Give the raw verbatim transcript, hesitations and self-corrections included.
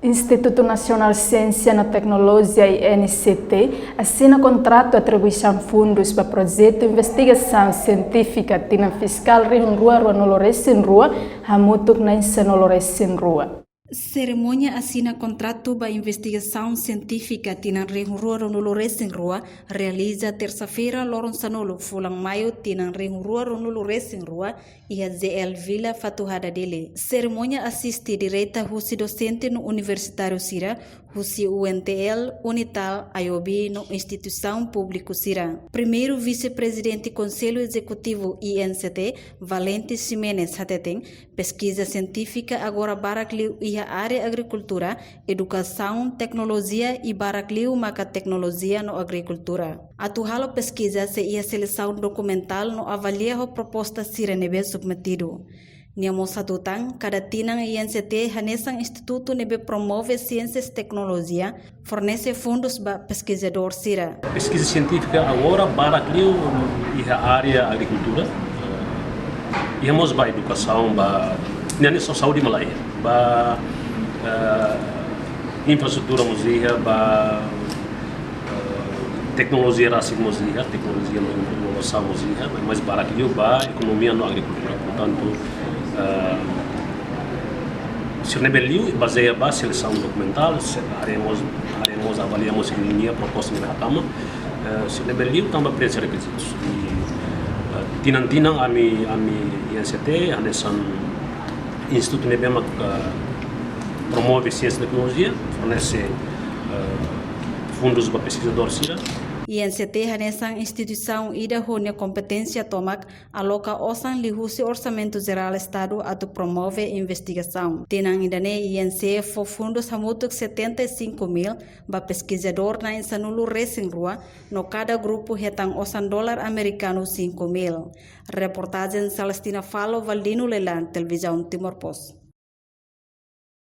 Institutu Nasionál Siénsia no Teknolojia, I N C T, asina kontratu atribuisaun fundus ba projetu investigasaun sientífika tinan fiskál rihun rua ruanulu resin rua hamutuk na'in sanulu resin rua. Serimónia asina kontratu ba investigasaun sientífika tinan rihun rua ruanulu resin rua realiza tersa-feira, loron sanulu fulan Maiu tinan rihun rua ruanulu resin rua, iha J L Villa, Fatuhada, Dili. Serimónia asiste direta husi dosente no universitáriu sira husi U N T L, UNITAL, I O B no instituisaun públiku sira. Primeiru Vise-Prezidente Konsellu Ezekutivu I N C T, Valente Ximenes, hateten, peskiza sientífika agora barak liu iha área agrikultura, edukasaun, teknolojia i barak liu maka teknolojia no agrikultura. Atu halo peskiza sei iha selesaun dokumentál no avalia ho proposta sira ne'ebé submetidu. Nia mós hatutan, kada tinan I N C T hanesan institutu ne'ebé promove siénsia no teknolojia, fornese fundus ba peskizadór sira. Peskiza sientífika agora barak liu iha área agrikultura. Iha mós ba edukasaun, ba, ne'e hanesan saúde mak la iha. Ba, eh, infraestrutura mós iha, ba, eh, teknolojia rasik mós iha, teknolojia no inovasaun mós iha, mas barak liu ba ekonomia no agrikultura. Portantu, eh, sira ne'ebé liu bazeia ba selesaun dokumentál, se, haree mós, haree mós, avalia mós sira-nia proposta ne'ebé hatama, eh, sira ne'ebé liu tanba preenxe rekizitus. I, eh, tinan-tinan ami, ami I N C T, hanesan institutu ne'ebé mak, eh, promove siénsia no teknolojia, fornese, eh, fundus ba peskizadór sira. I N C T hanesan instituisaun ida ho nia kompeténsia tomak aloka osan liuhusi Orsamentu Jerál Estadu atu promove investigasaun. Tinan ida-ne'e I N C fó fundus hamutuk setenta e cinco mil ba peskizadór na'in sanulu resin rua, no kada grupu hetan osan dolar amerikanu cinco mil. Reportajen Celestina Falo, Valdino Lelan, Televizaun Timor Post.